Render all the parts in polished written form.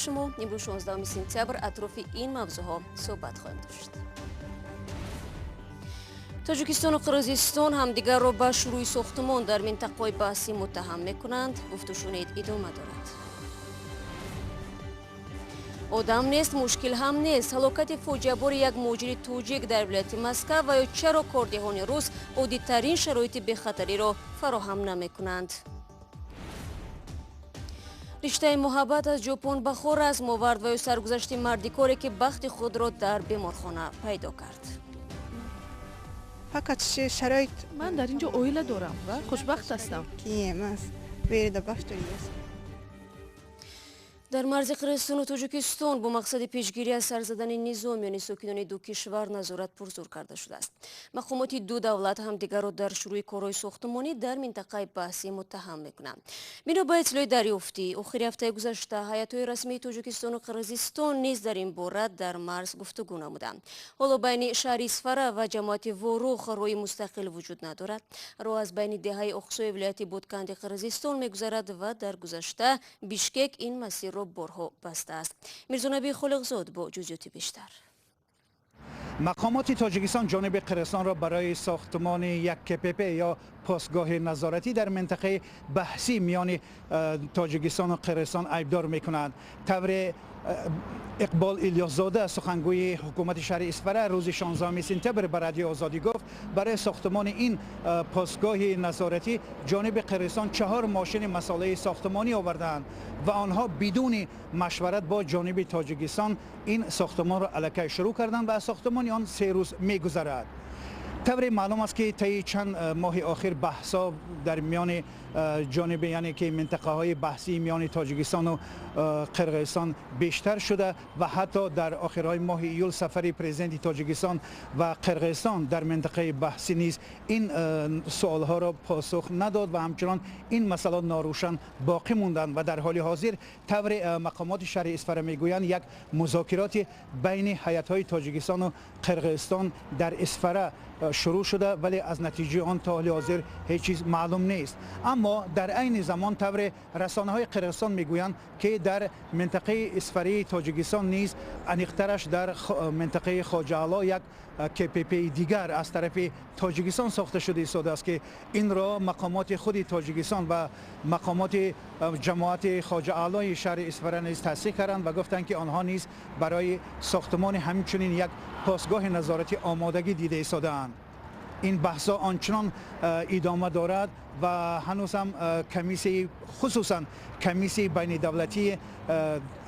Шумо. Имрӯз, 16 сентябр, атрофи ин мавзӯъҳо суҳбат хоҳем дошт. Тоҷикистону Қирғизистон ҳамдигарро ба шурӯи сохтмон дар минтақаҳои баҳсӣ муттаҳам мекунанд. Гуфтушунид идома дорад. Одам нест, мушкил ҳам нест. Ҳалокати фоҷиабори як муҳоҷири тоҷик дар вилояти Москав ва ё чаро кордеҳони рус оддитарин шароити бехатариро фароҳам намекунанд. Риштаи муҳаббат аз Ҷопон ба Хоразм овард ва ё саргузашти мардикоре, ки бахти худро дар беморхона пайдо кард. Фақат шароит. Ман дар ин ҷо оила дорам ва хушбахт ҳастам. Киемас берида башториас. Дар марзи Қирғизистону Тоҷикистон бо мақсади пешгирӣ аз сар задани низоъ миёни сокинони ду кишвар назорат пурзур карда шудааст. Мақомоти ду давлат ҳамдигарро дар шурӯи корҳои сохтмонӣ дар минтақаи баҳсӣ муттаҳам мекунанд. Бино ба иттилои дарёфтӣ охири ҳафтаи гузашта, ҳайатҳои расмии Тоҷикистону Қирғизистон низ дар ин бора дар марз гуфтугӯ намуданд. Ҳоло байни шаҳри Исфара ва ҷамоати Ворух роҳи мустақил вуҷуд надорад. Роҳ аз байни деҳаи Оқсои вилояти Ботканди Қирғизистон мегузарад ва дар гузашта Бишкек ин масирро борҳо бастааст. Мирзонаби Холиқзод бо ҷузъиёти бештар. Мақомоти Тоҷикистон ҷониби Қирғизистонро барои сохтмони як КПП ё посгоҳи назоратӣ дар минтақаи баҳсӣ миёни Тоҷикистону Қирғизистон айбдор мекунанд. Тавре Иқбол Илёсзода, сухангӯи ҳукумати шаҳри Исфара, рӯзи 16 сентябр ба Радиои Озодӣ гуфт, барои сохтмони ин посгоҳи назоратӣ ҷониби Қирғизистон чаҳор мошини масолеҳи сохтмонӣ овардаанд ва онҳо бидуни машварат бо ҷониби Тоҷикистон ин сохтмонро аллакай шурӯъ карданд ва аз сохтмони он 3 рӯз мегузарад. Тавре маълум аст, ки таи чанд моҳи охир баҳсҳо дар миёни ҷониби, яъне ки минтақаҳои баҳсии миёни Тоҷикистону Қирғизистон бештар шуда ва ҳатто дар охирҳои моҳи июл сафари президенти Тоҷикистон ва Қирғизистон дар минтақаи баҳсӣ низ ин суолҳоро посух надод ва ҳамчунон ин масъала норӯшан боқӣ монданд. Ва дар ҳоли ҳозир, тавре мақомоти шаҳри Исфара мегӯянд, як музокироти байни ҳайатҳои Тоҷикистону Қирғизистон дар Исфара шурӯъ шуда, вале аз натиҷаи он то ҳоли ҳозир ҳеҷ чиз маълум нест. Аммо дар айни замон, тавре расонаҳои Қирғизистон мегӯянд, ки дар минтақаи Исфарии Тоҷикистон низ, аниқтараш дар минтақаи Хоҷаало, як КПП дигар аз тарафи Тоҷикистон сохта шуда истодааст, ки инро мақомоти худи Тоҷикистон ва мақомоти ҷамоати Хоҷаалои шаҳри Исфара низ тасдиқ карданд ва гуфтанд, ки онҳо низ барои сохтмони ҳамчунин як посгоҳи назоратӣ омодагӣ дида истодаанд. Ин баҳсҳо ончунон идома дорад ва ҳанӯз ҳам комиссияи, хусусан комиссияи байнидавлатии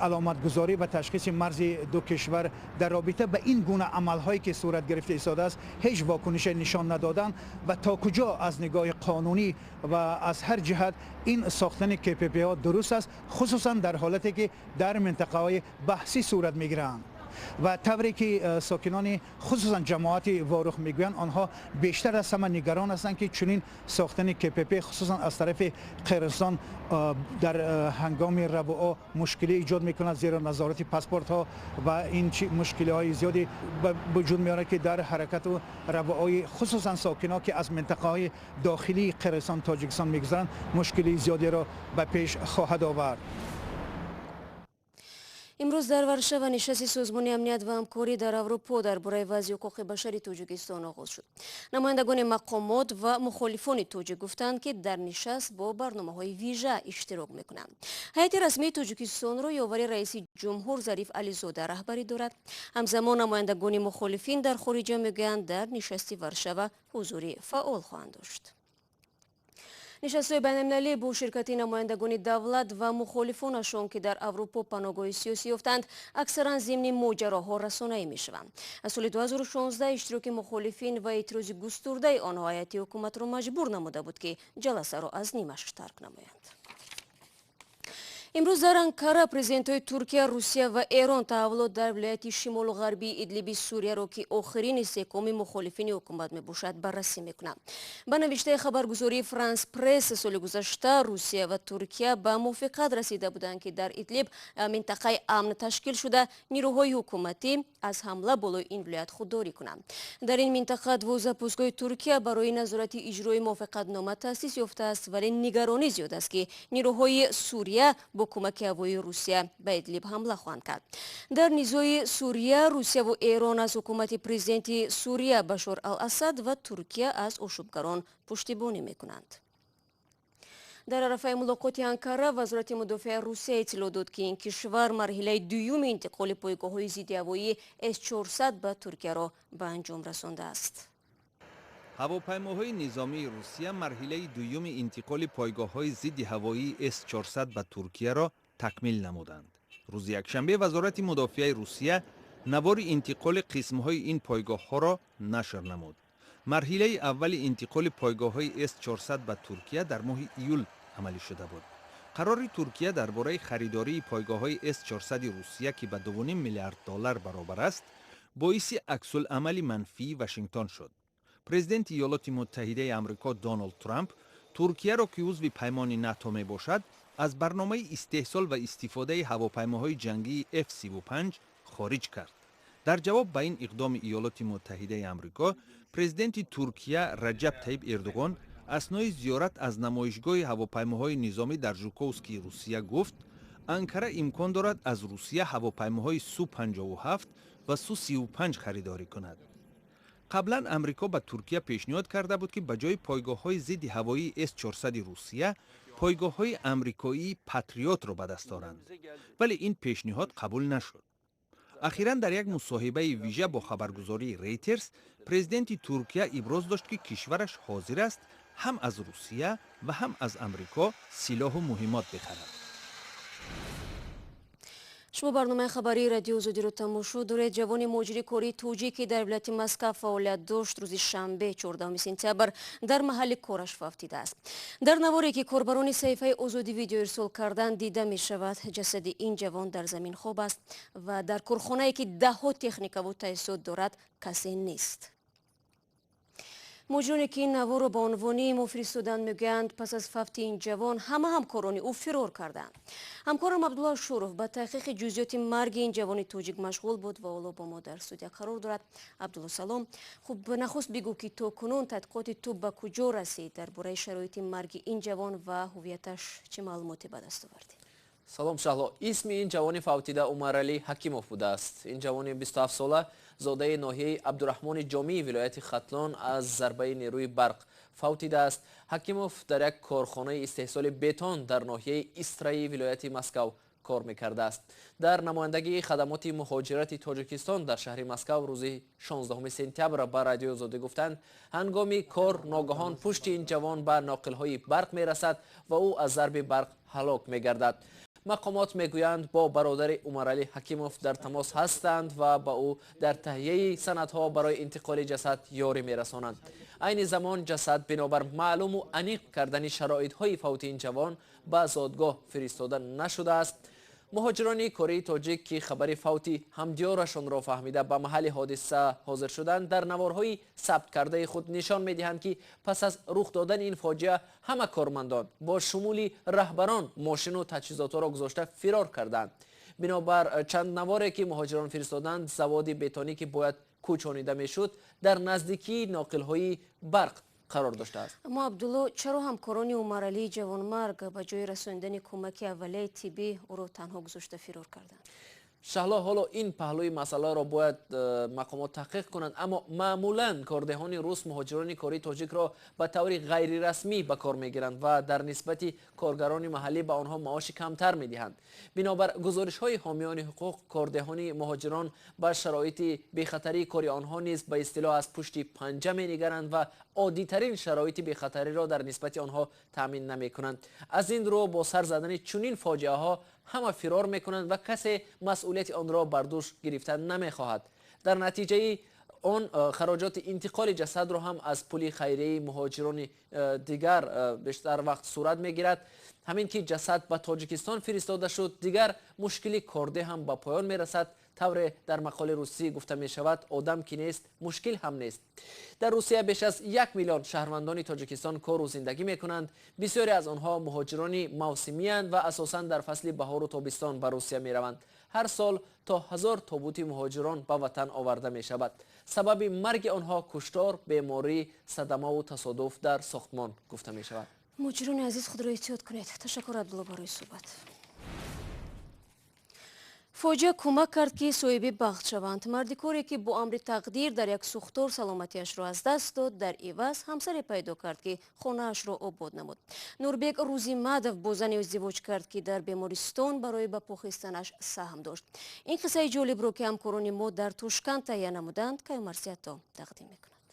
аломатгузорӣ ва ташхиси марзи ду кишвар дар робита ба ин гуна амалҳое, ки сурат гирифта истодааст, ҳеҷ вокунише нишон надоданд ва то куҷо аз нигоҳи қонунӣ ва аз ҳар ҷиҳат ин сохтани КППҳо дуруст аст, хусусан дар ҳолате ки дар минтақаҳои баҳсӣ сурат мегиранд. Ва тавре ки сокинони, хусусан ҷамоати Ворух, мегӯянд, онҳо бештар аз ҳама нигарон ҳастанд, ки чунин сохтани КПП, хусусан аз тарафи Қирғизистон, дар ҳангоми равуо мушкилӣ эҷод мекунад, зеро назорати паспортҳо ва ин мушкилиҳои зиёде ба вуҷуд меорад, ки дар ҳаракату равуои, хусусан сокинон, ки аз минтақаҳои дохилии Қирғизистон, Тоҷикистон мегузаранд, мушкилии зиёдеро ба пеш хоҳад овард. Имрӯз дар Варшава нишасти Созмони амният ва ҳамкорӣ дар Аврупо дар бораи вазъи ҳуқуқи башари Тоҷикистон оғоз шуд. Намояндагони мақомот ва мухолифони тоҷик гуфтанд, ки дар нишаст бо барномаҳои вижа иштирок мекунанд. Ҳайати расмии Тоҷикистонро ёвари раиси ҷумҳур Зариф Ализода раҳбарӣ дорад. Ҳамзамон намояндагони мухолифин дар хориҷа мегӯянд, дар нишасти Варшава ҳузури фаъол хоҳанд дошт. Нишастҳои байналмилалӣ бо ширкати намояндагони давлат ва мухолифонашон, ки дар Аврупо паноҳгоҳи сиёсӣ ёфтанд, аксаран зимни моҷароҳо расонаӣ мешаванд. Аз соли 2016 иштироки мухолифин ва эътирози густурдаи онҳо ҳайати ҳукуматро маҷбур намуда буд, ки ҷаласаро аз нимаш тарк намоянд. Имрӯз дар Анкара президентҳои Туркия, Русия ва Эрон таҳаввулот дар вилояти шимолу ғарбии Идлиби Сурияро, ки охирин истеҳкоми мухолифини ҳукумат мебошад, баррасӣ мекунанд. Ба навиштаи хабаргузории Франс Пресс, соли гузашта Русия ва Туркия ба мувофиқат расида буданд, ки дар Идлиб минтақаи амн ташкил шуда, нирӯҳои ҳукуматӣ Аз ҳамла болои ин вилоят худдорӣ кунанд. Дар ин минтақа 12 постгоҳи Туркия барои назорати иҷрои мувофиқатнома таъсис ёфтааст, вале нигаронӣ зиёд аст, ки нирӯҳои Сурия бо кӯмаки ҳавоии Русия ба Идлиб ҳамла хоҳанд кард. Дар низои Сурия Русияву Эрон аз ҳукумати президенти Сурия Башор ал Асад ва Туркия аз ошӯбгарон пуштибонӣ мекунанд. Дар арафаи мулоқоти Анкара Вазорати мудофиаи Русия иттилоъ дод, ки ин кишвар марҳилаи дуюми интиқоли пойгоҳҳои зиддиҳавоии С-400 ба Туркияро ба анҷом расондааст. Ҳавопаймоҳои низомии Русия марҳилаи дуюми интиқоли пойгоҳҳои зидди ҳавоии С-400 ба Туркияро такмил намуданд. Рӯзи якшанбе Вазорати мудофиаи Русия навори интиқоли қисмҳои ин пойгоҳҳоро нашр намуд. Марҳилаи аввали интиқоли пойгоҳҳои С-400 ба Туркия дар моҳи июл амалӣ шуда буд. Қарори Туркия дар бораи харидории пойгоҳҳои С-400 Русия, ки ба 2,5 миллиард доллар баробар аст, боиси аксуламали манфии Вашингтон шуд. Президенти Иёлоти Муттаҳидаи Амрико Доналд Трамп Туркияро, ки узви паймони НАТО мебошад, аз барномаи истеҳсол ва истифодаи ҳавопаймоҳои ҷангии F-35 хориҷ кард. Дар ҷавоб ба ин иқдоми Иёлоти Муттаҳидаи Амрико, президенти Туркия Раҷаб Таиб Эрдуғон аснои зиёрат аз намоишгоҳи ҳавопаймоҳои низомӣ дар Жуковскии Русия гуфт, Анкара имкон дорад аз Русия ҳавопаймоҳои Су-57 ва Су-35 харидорӣ кунад. Қаблан Амрико ба Туркия пешниҳод карда буд, ки ба ҷои пойгоҳҳои зидди ҳавоии С-400 Русия пойгоҳҳои амрикоии Патриотро ба даст оранд, вале ин пешниҳод қабул нашуд. Ахиран дар як мусоҳибаи вижа бо хабаргузории Рейтерс президенти Туркия иброз дошт, ки кишвараш ҳозир аст ҳам аз Русия ва ҳам аз Амрико силоҳу муҳиммот бихарад. Шумо барномаи хабарии Радиои Озодиро тамошо доред. Ҷавони муҳоҷири кории тоҷик, ки дар вилояти Москав фаъолият дошт, рӯзи шанбе, 14 сентябр, дар маҳалли кораш фавтидааст. Дар наворе, ки корбарони саҳифаи Озодӣ видео ирсол карданд, дида мешавад, ҷасади ин ҷавон дар замин хоб аст ва дар корхонае, ки даҳҳо техникаву таҷҳизот дорад, касе нест. Муҳоҷироне, ки ин наворро ба унвони мо фиристоданд, мегӯянд, пас аз фавти ин ҷавон ҳама ҳамкорони ӯ фирор карданд. Ҳамкорам Абдулло Шуров ба таҳқиқи ҷузъиёти марги ин ҷавони тоҷик машғул буд ва ҳоло бо мо дар студия қарор дорад. Абдулло, салом. Хуб, нахуст бигӯ, ки то кунун тадқиқоти ту ба куҷо расид? Дар бораи шароити марги ин ҷавон ва ҳувияташ чӣ маълумоте ба даст овардӣ? Салом, Шаҳло. Исми ин ҷавони фавтида Умаралӣ Ҳакимов будааст. Ин ҷавони 27сола, зодаи ноҳияи Абдураҳмони Ҷомии вилояти Хатлон, аз зарбаи нерӯи барқ фавтидааст. Ҳакимов дар як корхонаи истеҳсоли бетон дар ноҳияи Истраи вилояти Москав кор мекардааст. Дар намояндагии хадамоти муҳоҷирати Тоҷикистон дар шаҳри Москав рӯзи 16 сентябр ба Радиои Озодӣ гуфтанд, ҳангоми кор ногаҳон пушти ин ҷавон ба ноқилҳои барқ мерасад ва ӯ аз зарби барқ ҳалок мегардад. Мақомот мегӯянд, бо бародари Умаралӣ Ҳакимов дар тамос ҳастанд ва ба ӯ дар таҳияи санадҳо барои интиқоли ҷасад ёрӣ мерасонанд. Айни замон ҷасад бинобар маълуму аниқ кардани шароитҳои фавти ин ҷавон ба зодгоҳ фиристода нашудааст. Муҳоҷирони кории тоҷик, ки хабари фавти ҳамдиёрашонро фаҳмида ба маҳалли ҳодиса ҳозир шуданд, дар наворҳои сабт кардаи худ нишон медиҳанд, ки пас аз рух додани ин фоҷиа ҳама кормандон бо шумули раҳбарон мошину таҷҳизотҳоро гузошта фирор карданд. Бинобар чанд наворе, ки муҳоҷирон фиристоданд, заводи бетонӣ, ки бояд кӯчонида мешуд, дар наздикии ноқилҳои барқ қарор доштааст. Аммо, Абдулло, чаро ҳамкорони Умаралии ҷавонмарг ба ҷои расонидани кӯмаки аввалияи тиббӣ ӯро танҳо гузошта фирор карданд? Шаҳло, ҳоло ин паҳлӯи масъаларо бояд мақомот таҳқиқ кунанд, аммо маъмулан кордеҳони рус муҳоҷирони кории тоҷикро ба таври ғайрирасмӣ ба кор мегиранд ва дар нисбати коргарони маҳаллӣ ба онҳо маоши камтар медиҳанд. Бинобар гузоришҳои ҳомиёни ҳуқуқ, кордеҳони муҳоҷирон ба шароити бехатарии кори онҳо низ ба истилоҳ аз пушти панҷа менигаранд ва оддитарин шароити бехатариро дар нисбати онҳо таъмин намекунанд. Аз ин рӯ бо сар задани чунин фоҷиаҳо ҳама фирор мекунанд ва касе масъулияти онро бар дӯш гирифта намехоҳад. Дар натиҷаи он хароҷоти интиқоли ҷасадро ҳам аз пули хайрияи муҳоҷирони дигар бештар вақт сурат мегирад. Ҳамин ки ҷасад ба Тоҷикистон фиристода шуд, дигар мушкили кордеҳ ҳам ба поён мерасад. Тавре дар мақоли русӣ гуфта мешавад, одам ки нест, мушкил ҳам нест. Дар Русия беш аз 1 миллион шаҳрвандони Тоҷикистон кору зиндагӣ мекунанд. Бисёре аз онҳо муҳоҷирони мавсимиянд ва асосан дар фасли баҳору тобистон ба Русия мераванд. Ҳар сол то 1000 тобути муҳоҷирон ба ватан оварда мешавад. Сабаби марги онҳо куштор, беморӣ, садамаву тасодуф дар сохтмон гуфта мешавад. Муҳоҷирони азиз, худро эҳтиёт кунед. Ташаккур, Абдулло, барои суҳбат. Фоҷиа кӯмак кард, ки соҳиби бахт шаванд. Мардикоре, ки бо амри тақдир дар як сӯхтор саломатиашро аз даст дод, дар иваз ҳамсаре пайдо кард, ки хонаашро обод намуд. Нурбек Рӯзимадов бо зане издивоҷ кард, ки дар бемористон барои ба по хестанаш саҳм дошт. Ин қиссаи ҷолибро, ки ҳамкорони мо дар Тошканд таҳия намуданд, Каюмарсиято тақдим мекунад.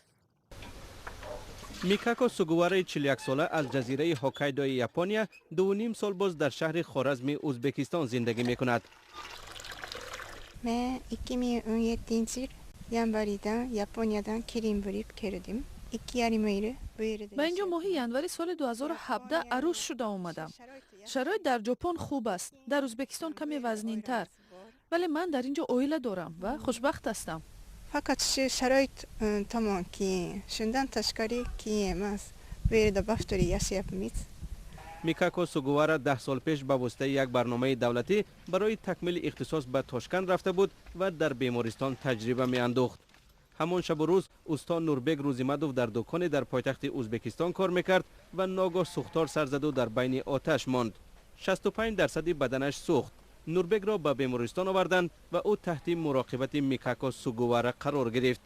Микако Сугувараи 41-сола аз ҷазираи Ҳокайдои Япония 2,5 сол боз дар шаҳри Хоразми Ӯзбекистон зиндагӣ мекунад. Men 2017 yıl yanvardan Yaponya'dan kelin bo'lib keldim. 2,5 yil bu yerda. Ба инҷо моҳи январи соли 2017 арӯс шуда омадам. Шароит дар Ҷопон хуб аст, дар Ӯзбекистон каме вазнинтар. Вале ман дар инҷо оила дорам ва хушбахт ҳастам. Fakat shu sharoit tomon qiyin. Shundan tashqari qiyin emas. Bu yerda baxtli yashayapmiz. Микако Сугувара 10 сол пеш ба воситаи як барномаи давлатӣ барои такмили ихтисос ба Тошканд рафта буд ва дар бемористон таҷриба меандӯхт. Ҳамон шабу рӯз усто Нурбек Рӯзимадов дар дуконе дар пойтахти Ӯзбекистон кор мекард ва ногоҳ сӯхтор сар заду дар байни оташ монд. 65% баданаш сӯхт. Нурбекро ба бемористон оварданд ва ӯ таҳти муроқибати Микако Сугувара қарор гирифт.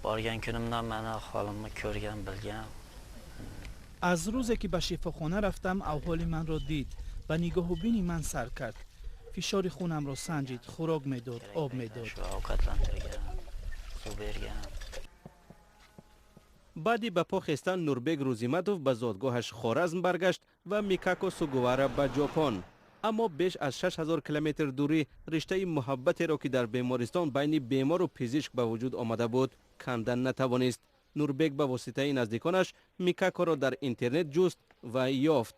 Borgan kunimdan mani holimni ko'rgan, bilgan. Аз рӯзе ки ба шифохона рафтам, авҳоли манро дид, ба нигоҳубини ман сар кард, фишори хунамро санҷид, хӯрок медод, об медод. Shu ovqatlantirgan, suv bergan. Баъди ба по хестан Нурбек Рӯзимадов ба зодгоҳаш Хоразм баргашт ва Микако Сугувара ба Ҷопон. Аммо беш аз 6000 километр дурӣ риштаи муҳаббатеро, ки дар бемористон байни бемору пизишк ба вуҷуд омада буд, кандан натавонист. Нурбек ба воситаи наздиконаш Микакоро дар интернет ҷуст ва ёфт.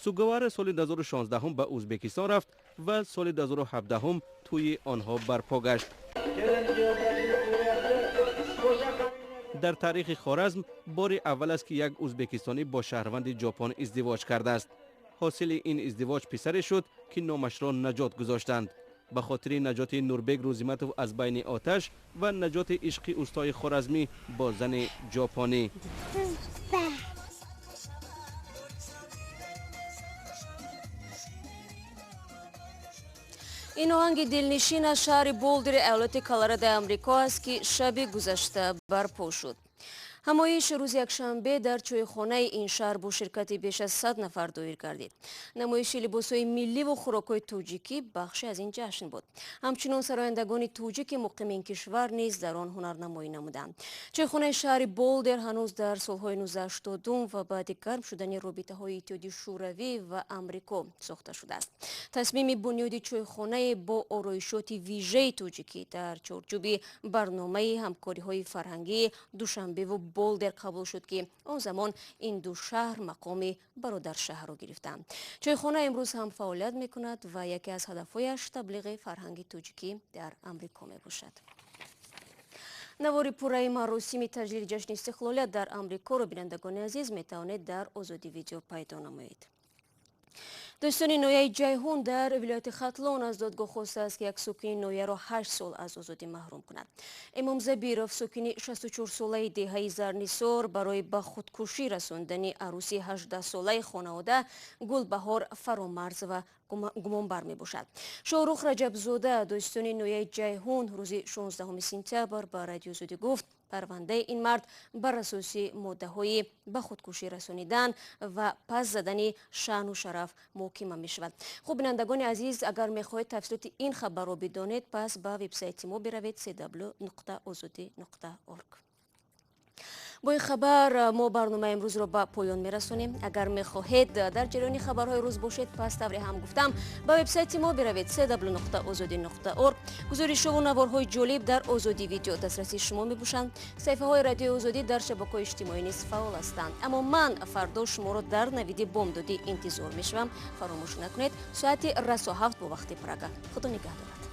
Сугавара соли 2016 ба Ӯзбекистон рафт ва соли 2017 тӯйи онҳо барпо гашт. Дар таърихи Хоразм бори аввал аст, ки як ӯзбекистонӣ бо шаҳрванди Ҷопон издивоҷ кардааст. Ҳосили ин издивоҷ писаре шуд, ки номашро Наҷот гузоштанд, ба хотири наҷоти Нурбек Рӯзиматов аз байни оташ ва наҷоти ишқи устои хоразмӣ бо зани ҷопонӣ. Ин оҳанги дилнишин аз шаҳри Болдери аёлати Колорадои Амрико аст, ки шаби гузашта барпо шуд. Ҳамоиш рӯзи якшанбе дар чойхонаи ин шаҳр бо ширкати беш аз 100 нафар доир гардид. Намоиши либосҳои милливу хӯрокҳои тоҷикӣ бахше аз ин ҷашн буд. Ҳамчунон сарояндагони тоҷики муқими ин кишвар низ дар он ҳунарнамоӣ намуданд. Чойхонаи шаҳри Болдер ҳанӯз дар солҳои 1982 ва баъди гарм шудани робитаҳои Иттиҳоди Шӯравӣ ва Амрико сохта шудааст. Тасмими бунёди чойхонае бо ороишоти вижаи тоҷикӣ дар чорчӯби барномаи ҳамкориҳои фарҳангии Душанбеву Болдер қабул шуд, ки он замон ин ду шаҳр мақоми бародаршаҳрро гирифтанд. Чойхона имрӯз ҳам фаъолият мекунад ва яке аз ҳадафҳояш таблиғи фарҳанги тоҷикӣ дар Амрико мебошад. Навори пурраи маросими таҷлили ҷашни истиқлолият дар Амрикоро, бинандагони азиз, метавонед дар Озодӣ Видео пайдо намоед. Дӯстони ноҳияи Ҷайҳун дар вилояти Хатлон аз додгоҳ хостааст, ки як сокини ноҳияро 8 сол аз озодӣ маҳрум кунад. Имом Забиров, сокини 64-солаи деҳаи Зарнисор, барои ба худкушӣ расондани арӯси 18-солаи хонавода Гулбаҳор Фаромарзова гумонбар мебошад. Шоҳрух Раҷабзода, дӯстони ноҳияи Ҷайҳун, рӯзи 16 сентябр ба Радиои Озодӣ гуфт, парвандаи ин мард бар асоси моддаҳои ба худкушӣ расонидан ва пас задани шаъну шараф муҳокима мешавад. Хуб, бинандагони азиз, агар мехоҳед тафсилоти ин хабарро бидонед, пас ба вебсайти мо биравед: cw.ozodi.org. Бо ин хабар мо барномаи имрӯзро ба поён мерасонем. Агар мехоҳед дар ҷараёни хабарҳои рӯз бошед, пас тавре ҳам гуфтам, ба вебсайти мо биравед: cw.ozodi.org. Гузоришову наворҳои ҷолиб дар Озодӣ Видео дастраси шумо мебошанд. Саҳифаҳои Радиои Озодӣ дар шабакаҳои иҷтимоӣ низ фаъол ҳастанд. Аммо ман фардо шуморо дар навиди бомдодӣ интизор мешавам. Фаромӯш накунед, соати расо 7 бо вақти Прага. Худо нигаҳдорад.